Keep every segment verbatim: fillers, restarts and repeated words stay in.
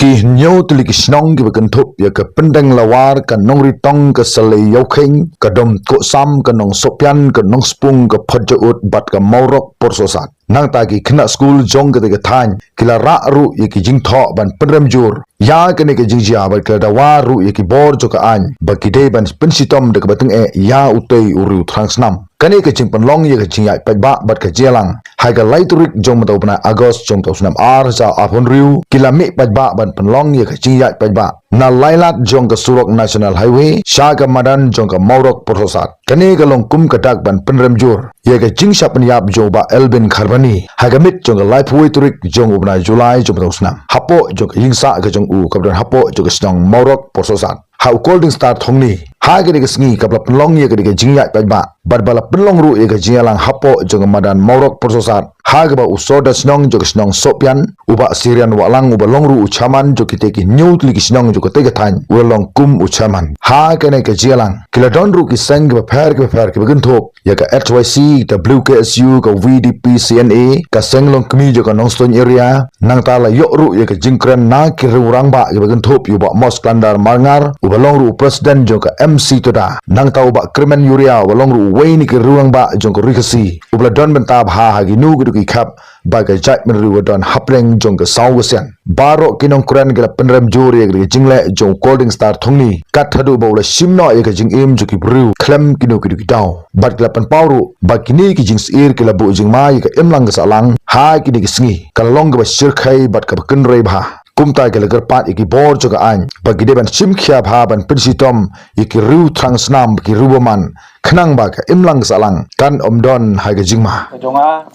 Ki hynñiew tylli ki shnong kiba kynthup ïa ka Pyndenglawar, ka Nongritong, ka Salei Ïawkheiñ, ka Domkohsam, ka Nongsohpian, ka Nongspung, ka Photjaud bad ka Mawrok Pursosat. Nangta ki khynnah skul jong katei ka thaiñ ki la rah ruh ïa ki jingthoh ban pynrem jur ïa kane ka jingjia bad ki la dawa ruh ïa ki bor jong ka aiñ ba ki dei ban pynshitom da kaba tyngeh ïa utei u riew thrang snam. Kane ka jingpynlong ïa ka jingïaid paidbah bad ka jingïalang ha ka lai tarik jong mynta u bnai August jong mynta u snem ar hajar arphew hynriew ki la mih paidbah ban pynlong ïa ka jingïaid paidbah na lai lad jong ka surok National Highway sha ka madan jong ka Mawrok Pursosat. Kane ka long kum ka dak ban pynrem jur ïa ka jingshah pynïap jong u Bah Elvin Kharbani ha ka miet jong ka laiphew wei tarik jong u bnai July jong mynta u snem hapoh jong ka ïingsah ka jong u kaba don hapoh jong ka shnong Mawrok Pursosat. Ha u Colding Star Thongni, ha kane ka sngi kaba la pynlong ïa kane ka jingïaid paidbah bad ba la pynlong ruh ïa ka jingïalang hapoh jong ka madan Mawrok Pursosat, ha kaba u sordar shnong jong ka shnong Sohpian, u Bah Sirian Wahlang uba long ruh u chairman jong kitei ki hynñiew tylli ki shnong jong katei ka thaiñ u la long kum u chairman. Ha kane ka jingïalang ki la don ruh ki seng kiba pher kiba pher kiba kynthup ïa ka H Y C, ka W K S U, ka V D P C N A, ka Seng Longkmie jong ka Nongstoiñ area. Nangta la ïoh ruh ïa ka jingkren na ki riew rangbah kiba kynthup ïa u Bah Mosklandar Marngar uba long ruh u president jong ka M C Toda. Nangta u Bah Krimen Ïuria uba long ruh uwei na ki riew rangbah jong ka Ri Khasi uba la don bynta bha ha kino kino ki khap ba ka jaitbynriew ka don hapdeng jong ka saw ka sian. Baroh ki nongkren ki la pynrem jur ïa ka jingleh jong u Colding Star Thongni kat haduh ba u la shim noh ïa ka jingim jong ki briew khlem kino kino ki daw. Bad ki la pynpaw ruh ba kine ki jingsyier ki la buh jingma ïa ka imlang ka sahlang ha kine ki sngi, ka la long kaba shyrkhei bad kaba kynrei bha. Kumta ki la kyrpad ïa ki bor jong ka aiñ ba ki dei ban shim khia bha ban pynshitom ïa ki riew thrang snam, ki riew bymman, khnang ba ka imlang ka sahlang kan ym don ha ka jingma. Ka jong nga,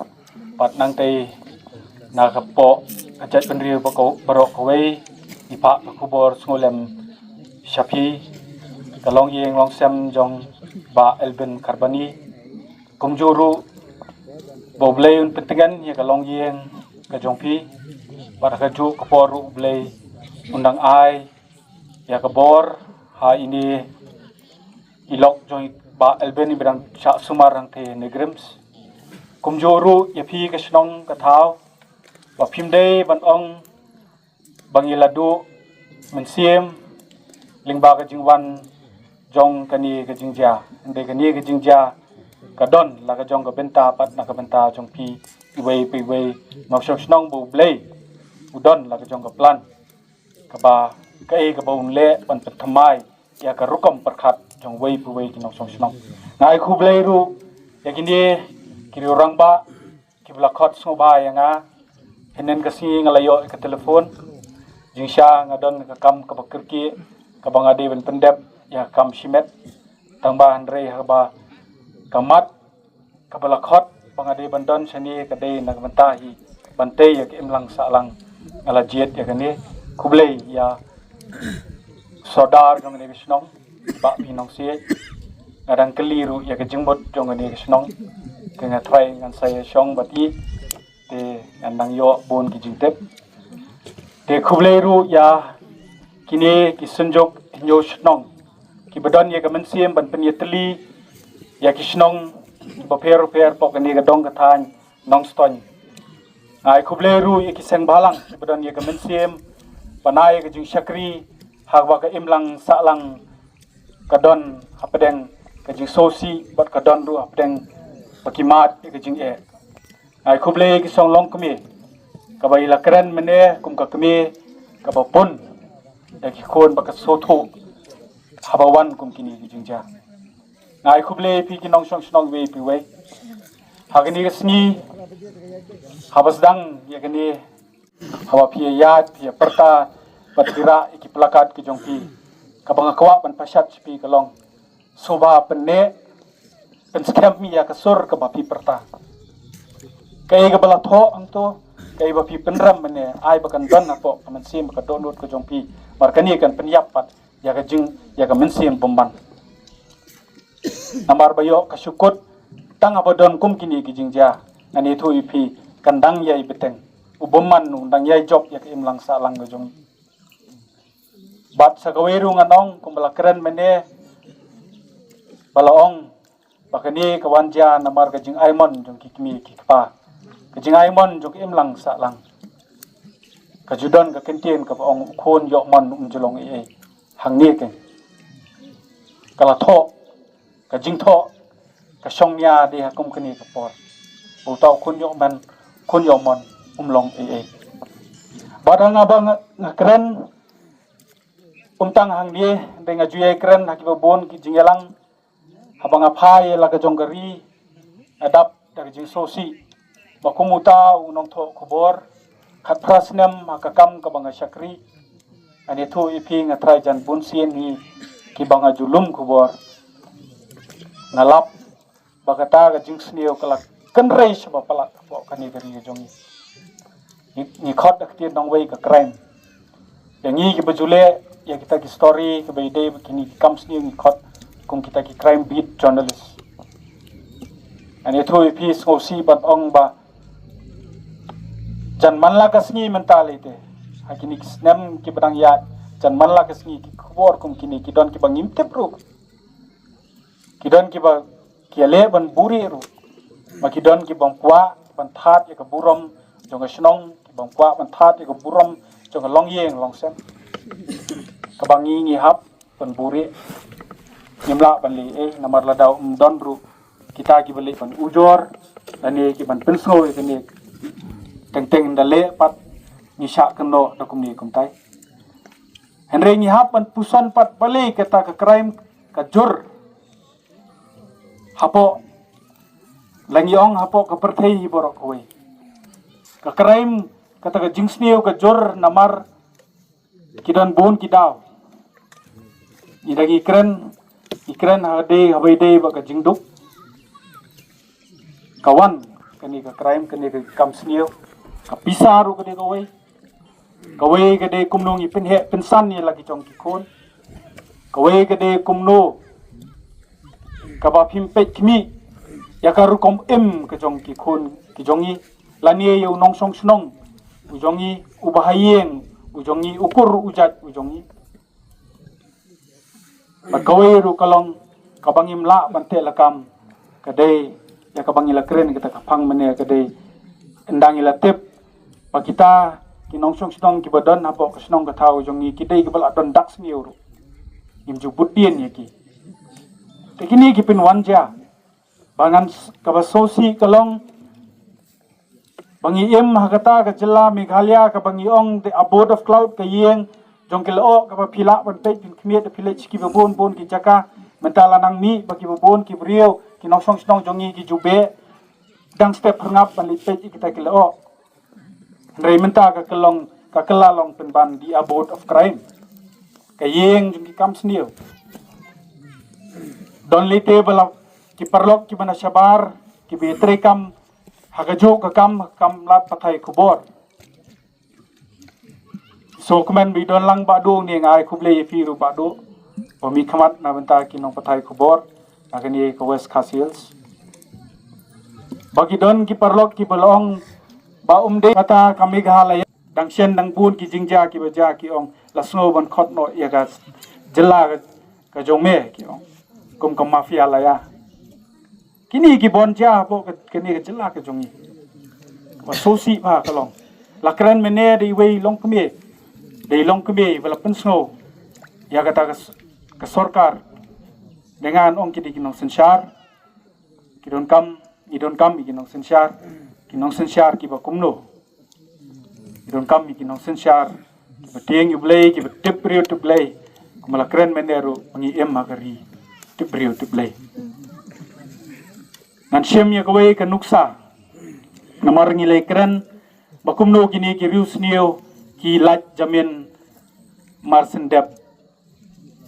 pat nangtei na ka poh ka jaitbynriew ba ka, baroh kawei, i phah ka khubor sngewlem sha phi, ka longïing longsem jong Bah Elvin Kharbani. Kumjuh ruh ba U Blei un pyntngen ïa ka longïing ka jong phi, bad ha kajuh ka por ruh U Blei un dang ai ïa ka bor ha ine i lok jong i Bah Elvin iba dang shah sumar hangtei ha NEIGRIHMS. Kumjuh ruh ïa phi ka shnong ka thaw, ba phim dei ban ong ba ngi la duh mynsiem lyngba ka jingwan jong kane ka jingjia. Hynrei kane ka jingjia ka don la ka jong ka bynta bad na ka bynta jong phi iwei pa iwei nongshong shnong, ba U Blei u don la ka jong ka plan kaba, kaei kaba un leh ban pynthymmai ïa ka rukom pyrkhat jong uwei pa uwei ki nongshong shnong. Nga ai khublei ruh ïa kine ki riew rangbah kiba la khot sngewbha ïa nga. Hynnin ka sngi nga la ïoh ïa ka telephone. Jingshisha nga don ka kam kaba kyrkieh kaba nga dei ban pyndep ïa ka kam shimet. Tangba hynrei haba ka mat kaba la khot ba nga dei ban don shane ka dei na ka bynta hi ban tei ïa ka imlang sahlang. Nga la jied ïa kane. Khublei ïa sordar jong kane ka shnong, Bah P Nongsiej. Nga dang kylli ruh ïa ka jingmut jong kane ka shnong, te nga trai ngan sa ïa shong bad i, te ngan dang ïoh bun ki jingtip. Te khublei ruh ïa kine ki synjuk hynñiew shnong kiba don ïa ka mynsiem ban pynïatylli ïa ki shnong kiba pher pher hapoh kane ka dong ka thaiñ Nongstoiñ. Nga ai khublei ruh ïa ki seng bhalang kiba don ïa ka mynsiem ban ai ïa ka jingshakri ha kaba ka imlang sahlang ka don hapdeng ka jingsngewsih bad ka don ruh hapdeng ba ki mad ïa ka jingeh. Nga ai khublei ïa ki seng longkmie kaba i la kren mynne kum ka kmie kaba pun ïa ki khun ba ka sngewthuh haba wan kum kine ki jingjia. Nga ai khublei ïa phi ki nongshong shnong iwei pa iwei. Ha kane ka sngi haba sdang ïa kane, haba phi ïaid phi ïa pyrta bad phi rah ïa ki plakat ki jong phi, kaba nga kwah ban pashat sha phi ka long, sngewbha pynneh, pynskhem ïa ka sur kaba phi pyrta. Kaei kaba la thoh hangto, kaei ba phi pynrem mynne, ai ba kan don hapoh ka mynsiem ba ka dohnud ka jong phi. Namar kane kan pynïap pat ïa ka jing, ïa ka mynsiem bymman. Namar ba ïoh ka shu kut tang haba don kum kine ki jingjia. Ngan ïathuh ïa phi, kan dang ïai bteng, u bymman un dang ïai jop ïa ka imlang sahlang ka jong i. Bad sa kawei ruh ngan ong kumba la kren mynne, ba la ong ba kane ka wan jia namar ka jingaimon jong ki kmie ki kpa, ka jingaimon jong ka imlang sahlang. Ka ju don ka kyntien kaba ong u khun ïoh mon um ju long ei ei. Hangne keiñ ka la thoh, ka jingthoh ka shong nia de ha kum kane ka por. Uta u khun ïoh mon, khun ïoh mon um long ei ei. Bad ha nga ba nga, nga kren um tang hangne, de nga ju ïai kren ha kiba bun ki jingïalang haba nga phai ïa la ka jong ka ri, nga dap da ka jingsngewsih ba kum uta u nongthoh khubor khatphra snem ha ka kam kaba nga shakri. Ngan ïathuh ïa phi, nga trai jan bun sien hi kiba nga ju lum khubor. Nga lap ba kata ka jingsniew ka la kynrei shaba palat hapoh kane ka ri ka jong ngi. Ngi, ngi khot da ka ktien nongwei ka crime. Ïa ngi kiba ju leh ïa kita ki story kiba ïadei bad kine ki kam sniew ngi khot kum kita ki crime beat journalist. Ngan ïathuh ïa phi, sngewsih ban ong ba jan man la ka sngi mynta lei te, ha kine ki snem kiba dang ïaid, jan man la ka sngi ki khubor kum kine ki don kiba ngim tip ruh. Ki don kiba ki ïaleh ban buhrieh ruh. Ma ki don ki bym kwah ban thad ïa ka burom jong ka shnong, ki bym kwah ban thad ïa ka burom jong ka longïing longsem. Kaba ngi ngi hap ban buhrieh. Ngim lah ban leh ei, namar lada ym don ruh kita kiba leh ban ujor lane ki ban pynsngew ïa kane. Teng teng da leh pat ngi shah kynnoh da kumne kumtai. Hynrei ngi hap ban puson pat balei kata ka crime ka jur hapoh, la ngi ong hapoh ka pyrthei hi baroh kawei. Ka crime, kata ka jingsniew ka jur namar ki don bun ki daw. Ngi da ngi kren, ngi kren ha dei, ha bai dei ba ka jingduk. Ka wan kane ka crime, kane ka kam sniew. Ka pisa ruh ka dei kawei. Kawei ka dei kumno ngi pynheh pynsan ïa la ki jong ki khun. Kawei ka dei kumno kaba phim peit khmih ïa ka rukom im ka jong ki khun ki jong ngi. Lane ïa u nongshong shnong u jong ngi, u bahaïing u jong ngi, u kur u jait u jong ngi. Bad kawei ruh ka long kaba ngim lah ban teh lakam, ka dei ïa kaba ngi la kren kata ka phang mynne, ka dei ynda ngi la tip ba kita ki nongshong shnong kiba don hapoh ka shnong ka thaw jong ngi ki dei kiba la don dak sniew ruh, ngim ju bud dien ïa ki. Te kine ki pynwan jia ba ngan s-, kaba sngewsih ka long ba ngi im ha kata ka jylla Meghalaya kaba ngi ong the abode of cloud, ka ïing jong ki lyoh kaba phi lah ban peit phin khmih da phi leit sha kiba bun bun ki jaka. Mynta la nang mih ba kiba bun ki briew ki nongshong shnong jong ngi ki ju beh dang step phyrngap ban leit peit ïa kita ki lyoh. Hynrei mynta ka ka long, ka ka la long pynban the abode of crime, ka ïing jong ki kam sniew. Don lei te ba la ki paralok kiba na shabar kiba ïatrei kam ha kajuh ka kam, kam lad pathai khubor. So kmen ba i don lang Bah Duh, ne nga ai khublei ïa phi ruh Bah Duh ba mi khmat na bynta ki nongpathai khubor na kane ka West Khasi Hills. Ba ki don ki paralok kiba la ong ba um dei kata ka Meghalaya, dang shen dang bun ki jingjia kiba jia, ki ong la sngew ban khot noh ïa ka jylla ka, ka jong me, ki ong kum ka mafia laya. Kine ki bun jia hapoh ka, kane ka jylla ka jong ngi. Ba sngewsih bha ka long. La kren mynne da iwei i longkmie, da i longkmie ba la pynsngew ïa kata ka s-, ka sorkar. Da ngan ong ki dei ki nongsynshar. Ki donkam, ngi donkam ïa ki nongsynshar, ki nongsynshar kiba kumno. Ki donkam ïa ki nongsynshar kiba tieng ïa U Blei, kiba tip briew tip Blei. Kumba la kren mynne ruh ba ngi im ha ka ri tip briew tip Blei. Ngan shim ïa kawei ka nuksa namar ngi la ïakren ba kumno kine ki riewsniew ki lait jamin mar shen dep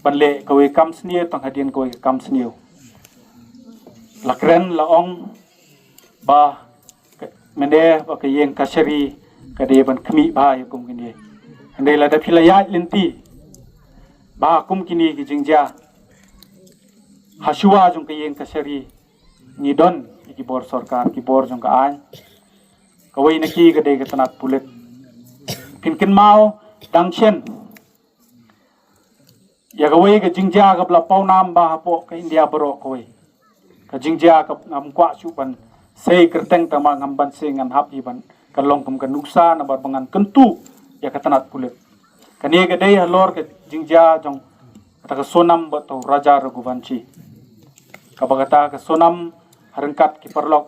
ban leh kawei ka kam sniew tang hadien kawei ka kam sniew. La kren la ong ba ka, mynne ba ka ïing kashari ka dei ban khmih bha ïa kum kine. Hynrei lada phi la ïaid lynti ba kum kine ki jingjia ha shuwa jong ka ïing kashari ngi don ïa ki bor sorkar, ki bor jong ka aiñ. Kawei na ki ka dei ka tnat pulit. Phin kynmaw dang shen ïa kawei ka jingjia kaba la pawnam bha hapoh ka India baroh kawei. Ka jingjia kaba ngam kwah shuh ban sei kyrteng, tangba ngam ban sei, ngan hap hi ban, ka long kum ka nuksa namar ba ngan kyntu ïa ka tnat pulit. Kane ka dei halor ka jingjia jong kata ka Sonam bad u Raja Raghuvanshi. Kaba kata ka Sonam ha ryngkat ki paralok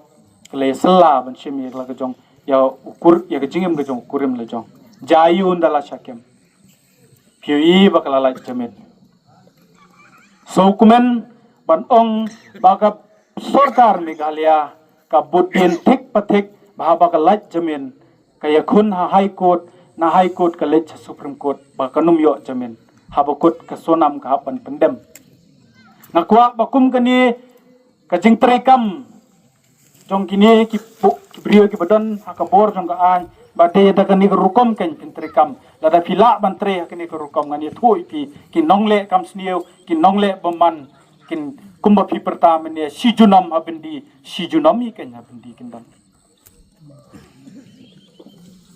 ka la ïasylla ban shim ïa la ka jong ïa u kur ïa ka jingim ka jong u kurim la jong. Jia ïa u ynda la shah kem. Phi ïohi ba ka la lait jamin. Sngewkmen ban ong ba ka sorkar Meghalaya ka bud dien thik pa thik ba haba ka lait jamin ka ïakhun ha High Court, na High Court ka leit sha Supreme Court ba kan ym ïoh jamin. Haba kut ka Sonam ka hap ban pyndem. Nga kwah ba kum kane ka jingtrei kam jong kine ki pu-, ki briew kiba don ha ka bor jong ka aiñ, ba dei da kane ka rukom kan pyntrei kam. Lada phi lah ban trei ha kane ka rukom, ngan ïathuh ïa phi, ki nongleh kam sniew, ki nongleh bymman, kin kumba phi pyrta mynne, shi junom ha byndi, shi junom hi kan ha byndi kin don.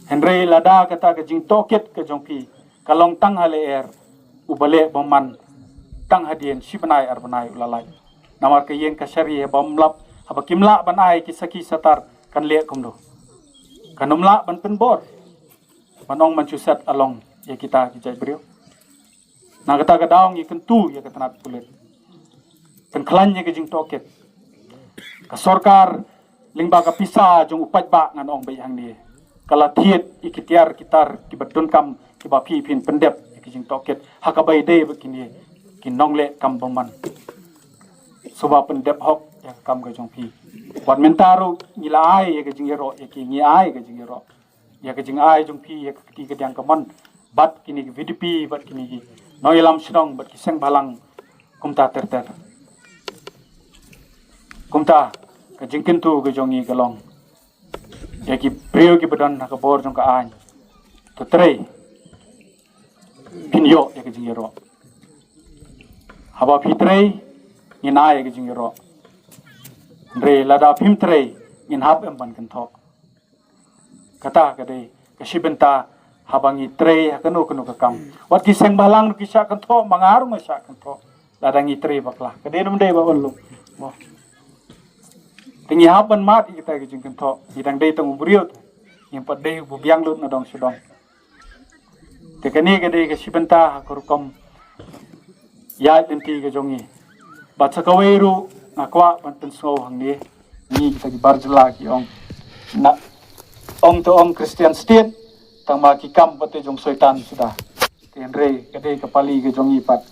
Hynrei lada kata ka jingtohkit ka jong phi ka long tang ha lyer, uba leh bymman tang hadien shi bnai ar bnai u la lait. Namar ka ïing ka shari haba ym lap, haba kim lah ban ai ki sakhi satar kan leh kumno? Kan ym lah ban pynbor ban ong man shu set along ïa kita ki jait briew. Na kata ka daw ngi kyntu ïa ka tnat pulit. Pynkhlaiñ ïa ka jingtohkit. Ka sorkar lyngba ka pisa jong u paidbah ngan ong beit hangne, ka la thied ïa ki tiar ki tar kiba donkam kiba phi phin pyndep ïa ka jingtohkit. Ha kaba ïadei bad kine ki nongleh kam bymman. Sngewbha pyndep hok ïa ka kam ka jong phi. Wat mynta ruh ngi la ai ïa ka jingïaroh ïa ki, ngi ai ïa ka jingïaroh ïa ka jingai jong phi ïa ka kti ka diang ka mon bad kine ki V D P bad kine ki nongïalam shnong bad ki seng bhalang kumta ter ter. Kumta ka jingkyntu ka jong ngi ka long ïa ki briew kiba don ha ka bor jong ka aiñ, to trei, phin ïoh ïa ka jingïaroh. Haba phi trei ngin ai ïa ka jingïaroh. Hynrei lada phim trei ngin hap em ban kynthoh. Kata ka dei ka shi bynta haba ngi trei ha kano kano ka kam. Wat ki seng bhalang ruh ki shah kynthoh, ma nga ruh nga shah kynthoh. Lada ngi trei bakla ka dei ne ym dei, Bah Wanlum? Mo. Te ngi hap ban mad ïa kita ki jingkynthoh. Ngi dang dei tang u briew te, ngim pat dei u ba biang lut na dong sha dong. Te kane ka dei ka shi bynta ha ka rukom ïaid lynti ka jong ngi. Bad sa kawei ruh nga kwah ban pynsngew hangne, ngi kita ki bar jylla ki ong, na ong to ong Christian State, tang ma ki kam pat te jong Soitan suda. Te hynrei ka dei ka pali ka jong ngi pat.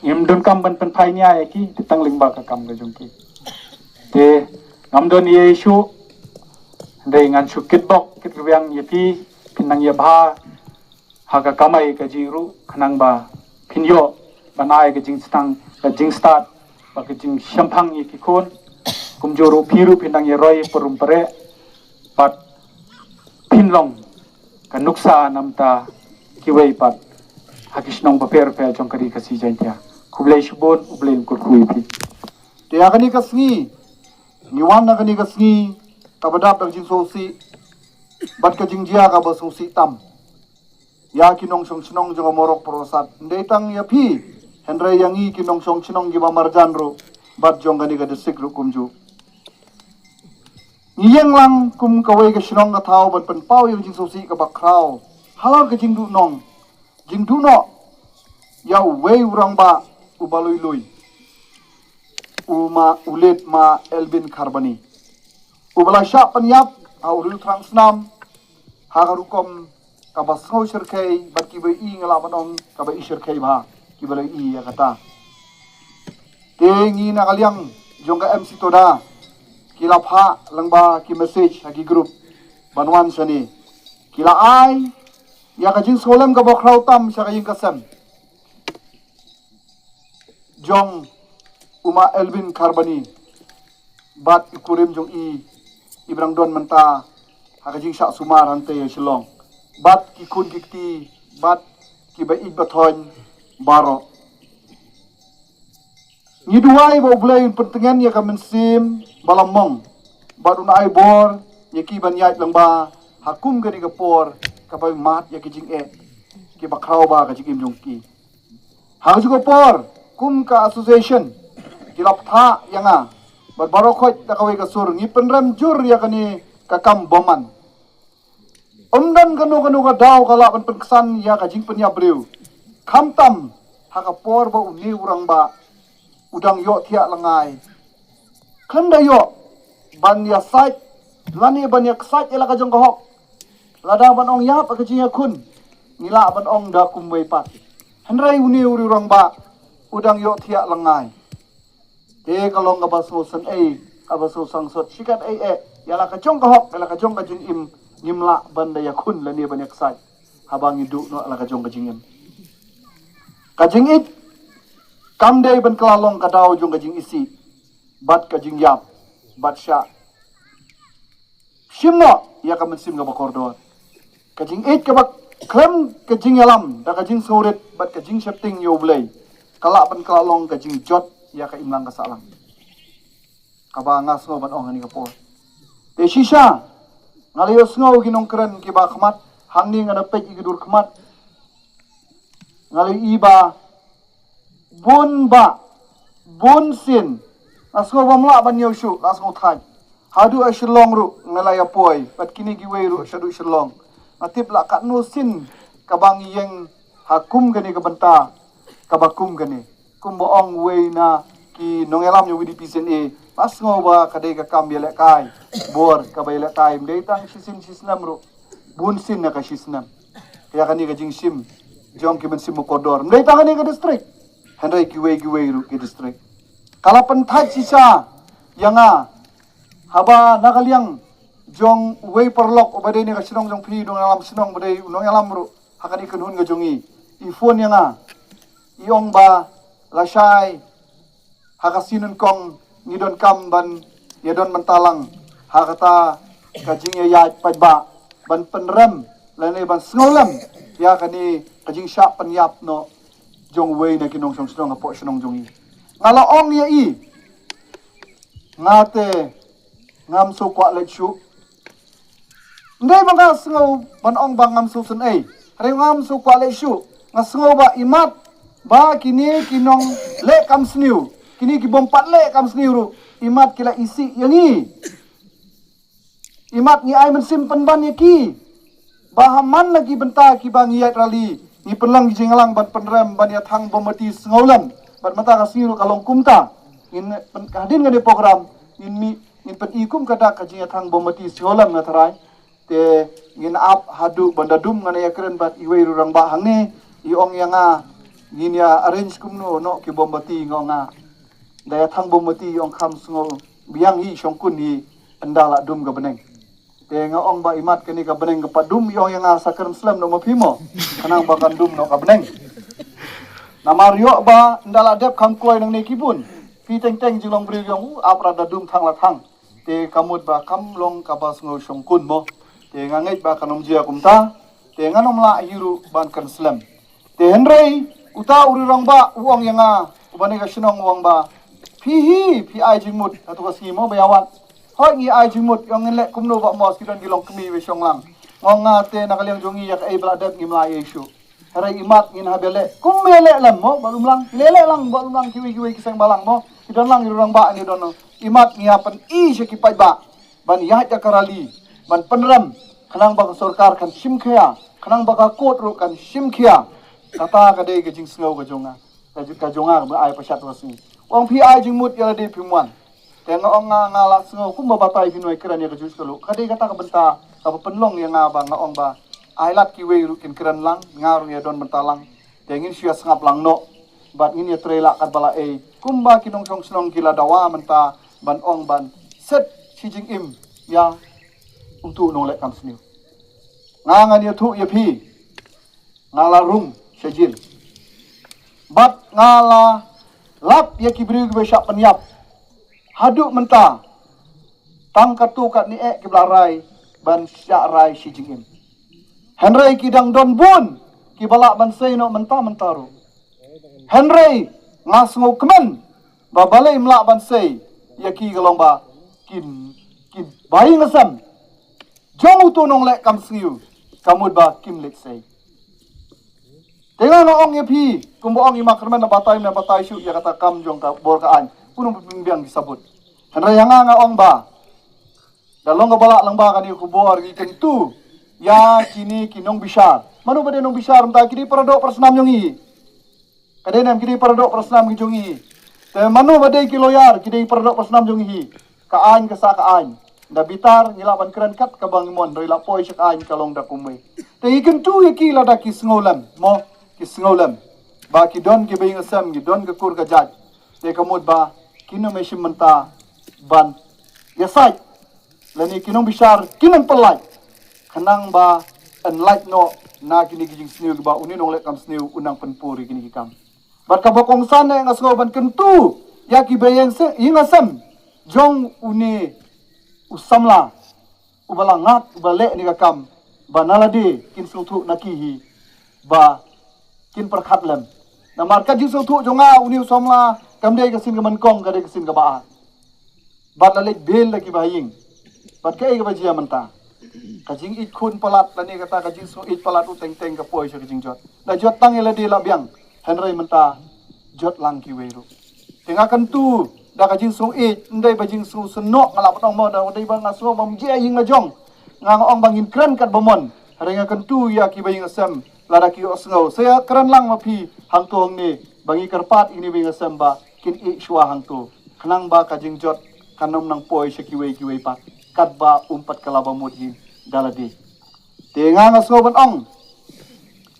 Ngim donkam ban pynphai nia ïa ki, te tang lyngba ka kam ka jong ki. Te ngam don ei ei shuh, hynrei ngan shu kitbok kitrwiang ïa phi, phin nang ïa bha ha ka kamai kajih ruh, khnang ba phin ïoh ban ai ka jingstad, ka jingstad bad ka jingshemphang ïa ki khun. Kumjuh ruh phi ruh phin nang ïaroi parum pareh bad phin long ka nuksa namar kiwei pat ha ki shnong bapher bapher jong ka ri Khasi Jaiñtia. Khublei shibun, U Blei un kyrkhu ïa phi. Te ha kane ka sngi, ngi wan ha kane ka sngi kaba dap da ka jingsngewsih bad ka jingjia kaba sngewsih tam ïa ki nongshong shnong jong ka Morok Pyrshah. Ym dei tang ïa phi, hynrei ïa ngi ki nongshong shnong kiba marjan ruh bad jong kane ka district ruh kumjuh. Ngi ïeng lang kum kawei ka shnong ka thaw ban pynpaw ïa ka jingsngewsih kaba khraw halor ka jingduhnong, jingduhnoh ïa uwei u rangbah uba lui lui, u ma, u late Ma Elvin Kharbani, uba la shah pynïap ha u riew thrang snam ha ka rukom kaba sngew shyrkhei bad kiba ïohi, nga lah ban ong kaba i shyrkhei bha kiba la ïohi ïa kata. Te ngi na ka liang jong ka M C Toda ki la phah lyngba ki message ha ki group ban wan shane, ki la ai ïa ka jingsngewlem kaba khraw tam sha ka ïing ka sem jong u Ma Elvin Kharbani bad i kurim jong i, iba dang don mynta ha ka jingshah sumar hangtei ha Shillong, bad ki khun ki kti bad kiba ïeit ba thoiñ baroh. Ngi duwai ba U Blei un pyntngen ïa ka mynsiem ba la mong bad un ai bor ïa ki ban ïaid lyngba ha kum kane ka por kaba mad ïa ki jingeh kiba khraw bha ha ka jingim jong ki. Ha kajuh ka por, kum ka association, ki la pynthah ïa nga bad baroh khoit da kawei ka sur, ngi pynrem jur ïa kane ka kam bymman. Ym don kano kano ka daw ka lah ban pynksan ïa ka jingpynïap briew. Khamtam ha ka por ba une u rangbah u dang ïohthiah lyngngai, khlem da ïoh ban ïasaid lane ban ïaksaid ïa la ka jong ka hok. Lada ban ong ïap ha ka jingïakhun, ngi lah ban ong da kumwei pat. Hynrei une u rangbah u dang ïohthiah lyngngai. Te ka long kaba sngewsynei, kaba sngewsangsot shikaddei eh, ïa la ka jong ka hok, ïa la ka jong ka jingim, ngim lah ban da ïakhun lane ban ïaksaid haba ngi duh noh la ka jong ka jingim. Ka jingïeit kam dei ban kylla long ka daw jong ka jingisih bad ka jingïap bad shah shim noh ïa ka mynsiem kaba kordor. Ka jingïeit kaba khlem ka jingïalam da ka jingsngewrit bad ka jingsheptieng ïa U Blei ka lah ban kylla long ka jingjot ïa ka imlang ka sahlang. Kaba nga sngew ban ong ha kane ka por. Te shisha nga la ïohsngew ki nongkren kiba khmat, hangne nga da peit ïa ki dur khmat. Nga la ïohi ba bun bah, bun sien, nga sngew bym lah ban ïoh shuh, nga sngew thait. Haduh ha Shillong ruh nga la ïa poi, bad kine kiwei ruh shaduh Shillong. Nga tip la katno sien kaba ngi ïeng ha kum kane ka bynta kaba kum kane. Kumba ong uwei na ki nongïalam ïa U D P C N A, nga sngew ba ka dei ka kam ïalehkai bor, kaba ïalehkai ym dei tang shisien shisnem ruh, bun sien na ka shisnem. Ïa kane ka jingshim jong ki mynsiem ba kordor, ym dei tang kane ka district, hynrei kiwei kiwei ruh ki district. Ka la pynthait shisha ïa nga haba na ka liang jong uwei paralok uba dei na ka shnong jong phi, nongïalam shnong ba dei u nongïalam ruh ha kane ka kynhun ka jong ngi, i phone ïa nga, i ong ba lashai ha ka sien nyngkong ngi donkam ban ïa don bynta lang ha kata ka jingïaid paidbah ban pynrem lane ban sngewlem ïa kane ka jingshah pynïap noh jong uwei na ki nongshong shnong hapoh shnong jong ngi. Nga la ong ïa i, nga te ngam shu kwah leit shuh. Ym dei ba nga sngew ban ong ba ngam shu sngewsynei, hynrei ngam shu kwah leit shuh. Nga sngew ba imat ba kine ki nongleh kam sniew, kine ki bym pat leh kam sniew ruh, imat ki la isih ïa ngi. Imat ngi ai mynsiem pynban ïa ki. Ba ha man la ki bynta kiba ngi ïaid rally, ngi pynlong ki jingïalang ban pynrem, ban ïathang bymati sngewlem. Bad mynta ka sngi ruh ka long kumta. Ngin pyn-, hadien kane ka program ngin mih, ngin pyni kum ka dak ka jingïathang bymati sngewlem, nga tharai. Te ngin ap haduh ban da dum. Nga nang ïakren bad iwei i rangbah hangne, i ong ïa nga, ngin ïa arrange kumno noh ki bymati, nga ong. Nga da ïathang bymati, i ong kham sngew biang hi, shongkun hi, ynda la dum ka bneng. Te nga ong ba imat kane ka bneng ka pat dum, i ong ïa nga sa kren slem noh ma phi mo, khnang ba kan dum noh ka bneng. Namar ïoh ba ynda la dep kham kloi nangne ki bun, phi teng teng jinglong briew ïong u ap ra da dum thang la thang. Te ka mut ba kam long kaba sngew shongkun mo. Te nga ngeit ba kan ym jia kumta. Te ngan ym lah hi ruh ban kren slem. Te hynrei uta u rangbah u ong ïa nga, uba na ka shnong, u ong ba phi hi phi ai jingmut ha tu ka sngi mo ba ïa wan. Hooid ngi ai jingmut, ïong ngin leh kumno ba mo, ki don ki longkmie ba shong lang. Nga ong, nga te na ka liang jong ngi ïa kaei ba la dep ngim lah ïa shuh. Hynrei imat ngin hap ïaleh kum ïaleh lem mo ba lum lang, leh leh lang ba lum lang, kiwei kiwei ki seng ba lang mo, ki don lang ki rangbah, ngi don. Imat ngi hap pyni sha ki paidbah ban ïaid ïa ka rally ban pynrem, khnang ba ka sorkar kan shim khia, khnang ba ka court ruh kan shim khia. Kata ka dei ka jingsngew ka jong nga, ka ju-, ka jong nga ba ai pashat wa sngi. Ong phi ai jingmut ïa lade phim wan. Te nga ong nga, nga la sngew kumba batai phin wai kren ïa ka juh ka luh. Ka dei kata ka bynta kaba pynlong ïa nga ba nga ong ba ai lad kiwei ruh kin kren lang, nga ruh ïa don bynta lang. Te ngin shu ïa sngap lang noh bad ngin ïa trei lah katba la ei, kumba ki nongshong shnong ki la dawa mynta ban ong ban set shi jingim ïa utu u nongleh kam sniew. Nga ngan ïathuh ïa phi, nga la rung sha jel bad nga la lap ïa ki briew kiba shah pynïap. Haduh mynta tang katto katne eh kiba la rai ban shah rai shi jingim. Hynrei ki dang don bun kiba lah ban sei noh mynta mynta ruh. Hynrei nga sngewkmen ba balei ym lah ban sei ïa ki, ka long ba kin, kin ba ïing ka sem jong utu u nongleh kam sniew, ka mut ba kim leit sei. Te nga nga ong ïa phi, kumba ong i ma Kyrmen, na batai, na batai shuh ïa kata kam jong ka bor ka aiñ, kumno pynbiang ki sabut. Hynrei ïa nga nga ong ba da long kaba lah lang ba kane ka khubor, ngi kyntu ïa kine ki nongbishar. Mano ba dei nongbishar mynta? Ki dei para doh para snam jong ngi. Ka dei ne em? Ki dei para doh para snam ki jong ngi. Te mano ba dei ki lawyer? Ki dei para doh para snam jong ngi. Ka aiñ ka sah ka aiñ. Da bitar ngi lah ban kren kat kaba ngi mon, hynrei la poi sha ka aiñ ka long da kumwei. Te ngi kyntu ïa ki lada ki sngewlem, mo, ki sngewlem ba ki don kiba ïing sem, ki don ka kur ka jait. Te ka mut ba kin ym shim mynta ban ïasaid, lane ki nongbishar kin ym pyllait, khnang ba yn lait noh na kine ki jingsniew kiba une u nongleh kam sniew u nang pynpur ïa kine ki kam. Bad kaba kongsan, eh, nga sngew ban kyntu ïa kiba ïing se-, ïing sem jong une u samla uba la ngat, uba leh ne ka kam, ba na lade kin sngewthuh na ki hi ba kin pyrkhat lem. Namar ka jingsngewthuh jong nga, une u samla kam dei ka sien ka nyngkong, ka dei ka sien kaba ar. Bad la leit bill da kiba ha ïing. Bad kaei kaba jia mynta? Ka jingïeit khun palat lane kata ka jingsngewïeit palat ruh teng teng ka poi sha ka jingjot. La jot tang ïa lade la biang, hynrei mynta jot lang kiwei ruh. Te nga kyntu da ka jingsngewïeit, ym dei ba jingsngewsynok, nga lah ban ong mo, da dei ba nga sngew ba ym jia ïing la jong, nga nga ong ba ngin kren kat ba mon. Hynrei nga kyntu ïa kiba ïing sem, lada ki ïohsngew, sa ïa kren lang ma phi hangto hangne, ba ngi kyrpad ïa kine ba ïing sem ba kin ïeh shuwa hangto, khnang ba ka jingjot kan ym nang poi sha kiwei kiwei pat, katba um pat kylla ba mut hi da lade. Te nga nga sngew ban ong,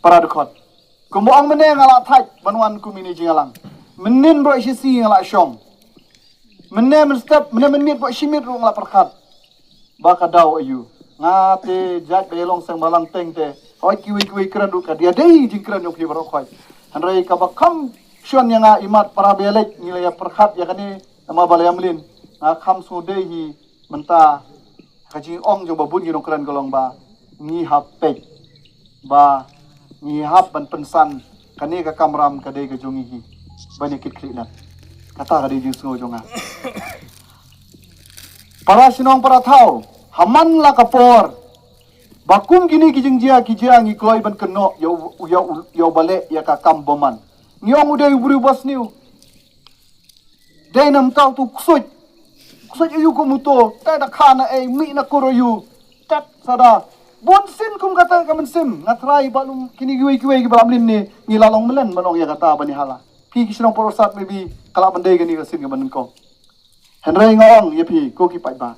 para dkhot, kumba ong mynne nga la thait ban wan kum ine jingïalang. Mynnin baroh shi sngi nga la shong. Mynne mynstep, mynne mynmiet baroh shi miet ruh nga la pyrkhat ba ka daw aïu. Nga te jait ba ïalong seng balang teng te, hooid kiwei kiwei kren ruh ka dei, dei jingkren jong phi baroh khoit. Hynrei kaba kham shon ïa nga, imat para ba ïaleit ngi la ïa pyrkhat ïa kane, namar ba la ïa mlien. Nga kham sngewdei hi mynta, ka jingong jong ba bun ki nongkren ka long ba ngi hap peit, ba ngi hap ban pynsan kane ka kamram ka dei ka jong ngi hi, ban ïa kit khlieh lem. Kata ka dei jingsngew jong nga. Para shnong para thaw, ha man la ka por ba kum kine ki jingjia ki jia, ngi kloi ban kynnoh ïa u, ïa u, ïa uba leh ïa ka kam bymman. Ngi ong u dei u briew ba sniew. Dei nam tau tu ksuid. Ksuid aïu kum uto, te da kha na ei, mih na kur aïu. Tat sa da. Bun sien kum kata ka mynsiem, nga trai ba lum kine kiwei kiwei kiba la mlien ne, ngi la long mlien ban ong ïa kata ban ïa hala. Phi ki shnong Port Said maybe ka lah ban dei kane ka sien kaba nyngkong. Hynrei nga ong ïa phi ko ki paidbah.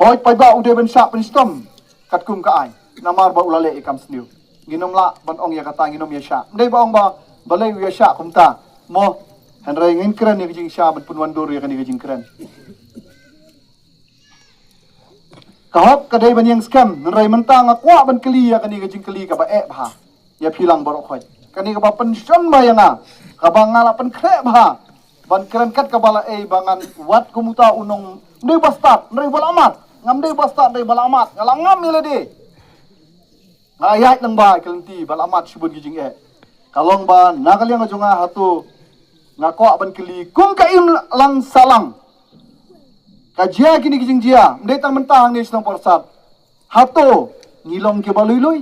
Hooid paidbah u dei ban shah pynshitom katkum ka aiñ, namar ba u la leh ïa kam sniew. Ngin ym lah ban ong ïa kata, ngin ym ïa shah. Ym dei ba ong ba balei u ïa shah kumta, mo. Hynrei ngin kren ïa ka jingshah ban pynwandur ïa kane ka jingkren. Ka hok ka dei ban ïeng skhem, hynrei mynta nga kwah ban kylli ïa kane ka jingkylli kaba eh bha ïa phi lang baroh khoit. Kane kaba pynshon bha ïa nga, kaba nga la pynkhreh bha ban kren kat kaba la ei, ba ngan wad kum uta u nong, ym dei ba stad, hynrei ba la mat. Ngam dei ba stad, hynrei ba la mat. Nga la ngam ïa lade. Nga la ïaid lang ba ka lynti ba la mat shibun ki jingeh. Ka long ba na ka liang ka jong nga, hato nga kwah ban kylli kum ka imlang sahlang. Ka jia kine ki jingjia, ym dei tang mynta hangne shnong Port Said. Hato ngi long kiba lui lui?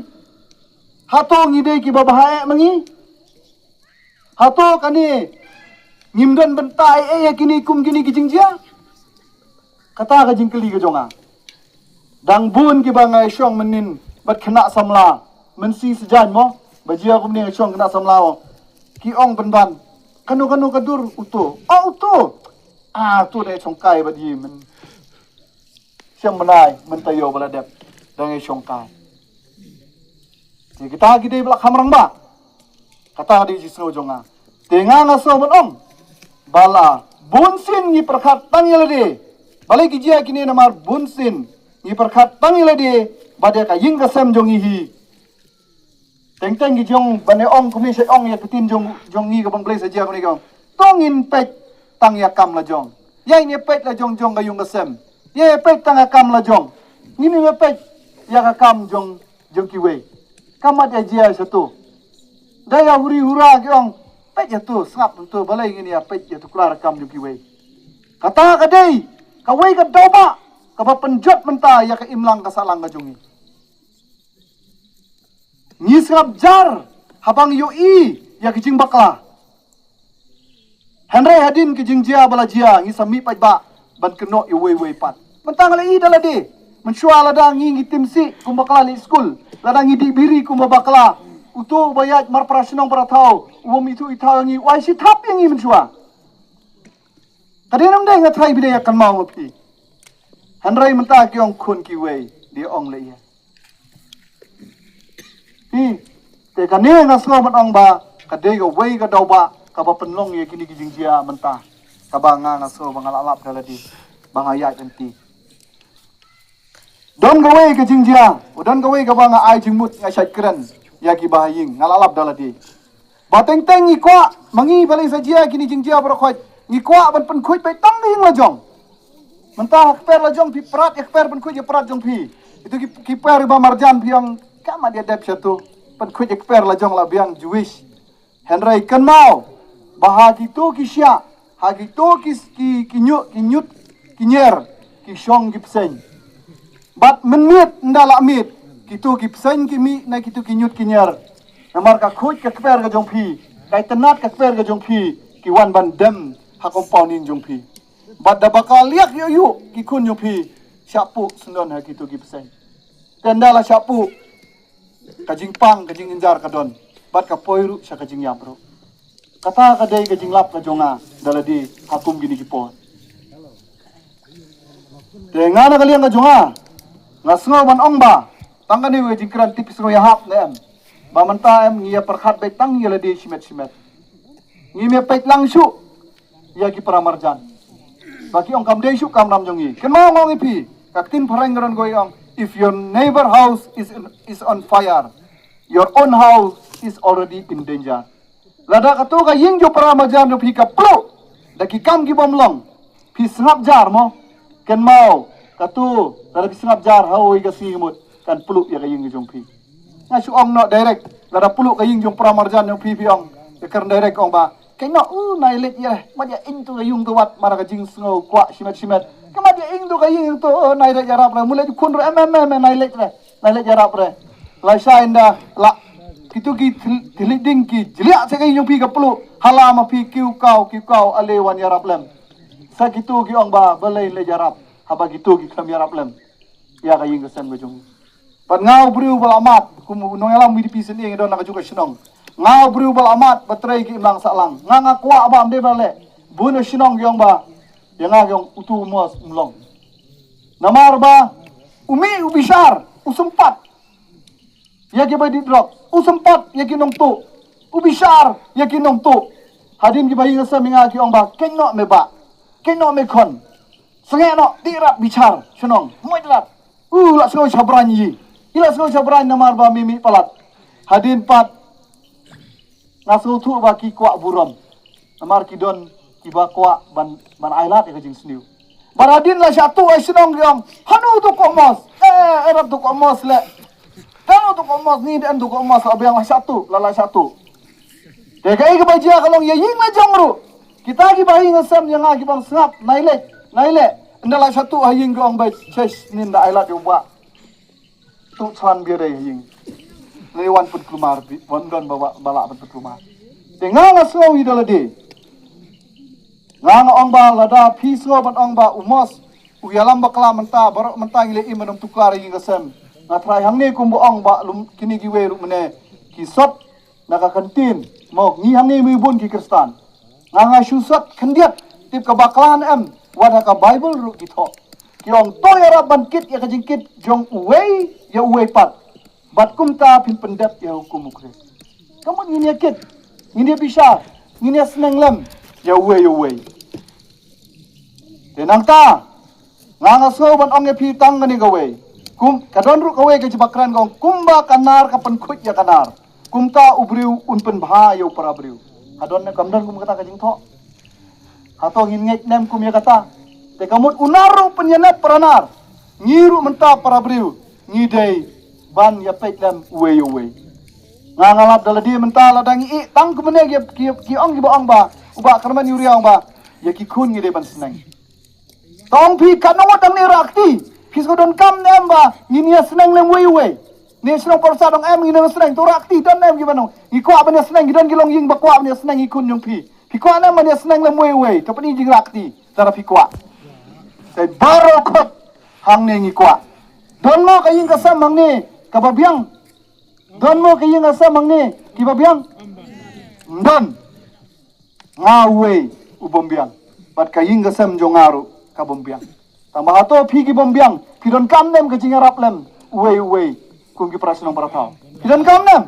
Hato ngi dei kiba bha eh ma ngi? Hato kane ngim don bynta eh ïa kine kum kine ki jingjia? Kata ka jingkylli ka jong nga. Dang bun kiba nga ïa shong mynnin bad khynnah samla. Mynsi sijaiñ mo, ba jia kumne nga shong khynnah samla mo. Ki ong pynban, kano kano ka dur? Uto. Ah, uto. Ah, uto da shongkai bad yi myn. Shem bnai mynta ïoh ba la dep, dang ïa shongkai. Te kita ki dei ba la kham rangbah. Kata ka dei jingsngew jong nga. Te nga nga sngew ban ong ba la bun sien ngi pyrkhat tang ïa lade. Balei ki jia kine? Namar bun sien ngi pyrkhat tang ïa lade, ba dei ka ïing ka sem jong ngi hi. Teng teng ki jong ban ong kumne, sha ong ïa ka ktien jong, jong ngi ka bang Blei sa jia kumne, ki ong, to ngin peit tang ïa kam la jong. Ïa ngin ïa peit la jong jong ka ïing ka sem. Ïa peit tang ïa kam la jong. Ngin ïa peit ïa ka kam jong, jong kiwei. Kam mat ïa jia sha to. Da ïa huri hura ki ong, peit ïa to, sngap to, balei ngin ïa peit ïa to, klar kam jong kiwei. Kata ka dei kawei ka daw ba kaba pynjot mynta ïa ka imlang ka sahlang ka jong ngi. Ngi sngap jar haba ngi ïohi ïa ki jingbakla. Hynrei hadien ki jingjia ba la jia, ngi sa mih paidbah ban kynnoh ïa uwei uwei pat. Mynta nga la ïohi da lade. Mynshuwa lada ngi ngi tim sih kumba bakla leit skul, lada ngi dih biri kumba bakla, uto uba ïaid mar para shnong para thaw u bym ithuh ithaw ïa ngi, u ai shi thap ïa ngi mynshuwa. Ka dei namar dei nga trai bidei ïa kynmaw ma phi. Hynrei mynta ki ong khun kiwei, dei ong leh ïa phi. Te kane nga sngew ban ong ba ka dei kawei ka daw ba kaba pynlong ïa kine ki jingjia mynta, kaba nga nga sngew ba nga la lap da lade ba nga ïaid lynti. Don kawei ka jingjia, u don kawei kaba nga ai jingmut, nga shait kren ïa ki ba ha ïing, nga la lap da lade. Ba teng teng ngi kwah, ma ngi ba lei sa jia kine jingjia baroh, ngi kwah ban pynkhuid beit tang ka ïing la jong. Mynta ha kper la jong phi prat ïa kper, pynkhuid ïa prat jong phi. Itu ki, ki kper ba marjan phi ong, ka mat ïa dep sha tu. Pynkhuid ïa kper la jong la biang Jewish. Hynrei kynmaw ba ha kito ki shiah, ha kito ki, ki, ki ñiut, ki ñiut, ki ñier, ki shong ki bseiñ. Bad mynmiet ynda la miet, kito ki bseiñ ki mih na kito ki ñiut ki ñier. Namar ka khuid ka kper ka jong phi, ka itynnad ka kper ka jong phi, ki wan ban dem ha compound ïing jong phi. Bad da ba ka liak ïoh ïoh ki khun jong phi, shah puh syndon ha kito ki bseiñ. Te ynda la shah puh, ka jingpang, ka jingjynjar ka don, bad ka poi ruh sha ka jingïap ruh. Kata ka dei ka jinglap ka jong nga da lade ha kum kine ki por. Te nga na ka liang ka jong nga, nga sngew ban ong ba tang kane ka jingkren, tip phi sngew ïahap ne em, ba mynta em ngi ïa pyrkhat beit tang ïa lade shimet shimet. Ngim ïa peit lang shuh ïa ki para marjan. Ba ki ong kam dei shuh ka kamram jong ngi. Kynmaw nga ong ïa phi, ka ktien phareng ka don kawei ong, if your neighbor house is in, is on fire, your own house is already in danger. Lada kato ka ïing jong para marjan jong phi ka pluh da ki kam ki bym long, phi sngap jar mo? Kynmaw, kato lada phi sngap jar ha kawei ka sngi ka mut kan pluh ïa ka ïing jong phi. Nga shu ong noh direct, lada pluh ka ïing jong para marjan jong phi, phi ong, ïa kren direct ong ba, kynnoh, u nai leit ïa, mat ïa ing to ka ïing to wat, mara ka jingsngew kwah shimet shimet. Ka mat ïa ing to ka ïing to, u nai leit ïarap re, mut leit khun re, em em em, nai leit re, nai leit ïarap re. Lashai ynda la kito ki thil-, thylliej ding ki jliah sha ka ïing jong phi ka pluh, hala ma phi kiew kaw kiew kaw, ale wan ïarap lem. Sa kito ki ong ba balei leit ïarap haba kito ki khlem ïarap lem ïa ka ïing ka sem ka jong ngi. Bad nga u briew ba la mad, kum u nongïalam VDP sien ïa ngi don na kajuh ka shnong. Nga u briew ba la mad ba trei ki imlang sahlang. Nga nga kwah ba ym dei ba leh bun na shnong ki ong ba ïa nga ki ong utu u Mos um long. Namar ba u mih u bishar, u sympat ïa ki ba dih drok, u sympat ïa ki nongtuh, u bishar ïa ki nongtuh. Hadien ki ba ïing ka sem ïa nga ki ong ba kynnoh me ba, kynnoh me khon. Sngewnoh, dih rat bishar shnong, moj rat. U la sngew shabrang ïa i, i la sngew shabrang namar ba mih mih palat. Hadien pat nga sngewthuh ba ki kwah burom. Namar ki don kiba kwah ban, ban ailad ïa ka jingsniew. Bad hadien la shah tuh ha shnong ki ong, hano to ko Mos? Eh, eh, rat to ko Mos leh. Hano to ko Mos, ni dei to ko Mos, la biang la shah tuh, la la shah tuh. Te kaei kaba jia ka long ïa ïing la jong ruh. Kita kiba ïing ha sem ïa nga kiba ong sngap, nai leit, nai leh. Ynda la shah tuh ha ïing ki ong ba, chesh, nin da ailad ïa u ba. Tuh chan bia dei ha ïing. Nai wan pynkulmar, wan don ba, ba, ba lah ban pynkulmar. Te nga nga sngew ïa da lade. Nga nga ong ba lada phi sngew ban ong ba u Mos u ïalam bakla mynta, baroh mynta ngi leh im ban ym tuklar ïa ka sem. Nga trai hangne kumba ong ba lum kine kiwei ruh mynne ki sot na ka ktien mo, ngi hangne mih bun ki Khristan. Nga nga shu sot khyndiat, tip ka bakla ne em, wat ha ka Baibl ruh ki thoh. Ki ong to ïarap ban kit ïa ka jingkit jong uwei ïa uwei pat. Bad kumta phin pyndep ïa hukum u Khrist. Ka mut ngin ïa kit, ngin ïa bishar, ngin ïa sneng lem ïa uwei ïa uwei. Te nangta nga nga sngew ban ong ïa phi tang kane kawei. Kum ka don ruh kawei ka jingpakren ka ong kumba ka nar ka pynkhuid ïa ka nar, kumta u briew un pynbha ïa u para briew. Ka don ne kam don kum kata ka jingthoh? Hato ngin ngeit ne em kum ïa kata? Te ka mut u nar ruh pynïanep para nar. Ngi ruh mynta para briew ngi dei ban ïa peit lem uwei uwei. Nga nga lap da lade mynta lada ngi ïeh tang kumne ki, ki, ki ong kiba ong ba u Bah Kyrmen Ïuria ong ba ïa ki khun ngi dei ban sneng. Tang phi katno ngut dang ne rah kti. Phi sngewdon kam ne em ba ngin ïa sneng lem uwei uwei? Ne shnong Pyrsa dang em ngin ïa sneng, to rah kti don ne em kiba nong? Ngi kwah ban ïa sneng, ki don ki longïing ba kwah ban ïa sneng ïa ki khun jong phi. Phi kwah ne em ban ïa sneng lem uwei uwei? To pyni jingrah kti lada phi kwah. Te baroh khot hangne ngi kwah. Don mo ka ïing ka sem hangne kaba biang? Don mo ka ïing ka sem hangne kiba biang? Ym don. Nga uwei u bym biang. Bad ka ïing ka sem jong nga ruh ka bym biang. Tangba hato phi ki bym biang, phi donkam ne em ka jingïarap lem uwei uwei kum ki para shnong para thaw? Phi donkam ne em?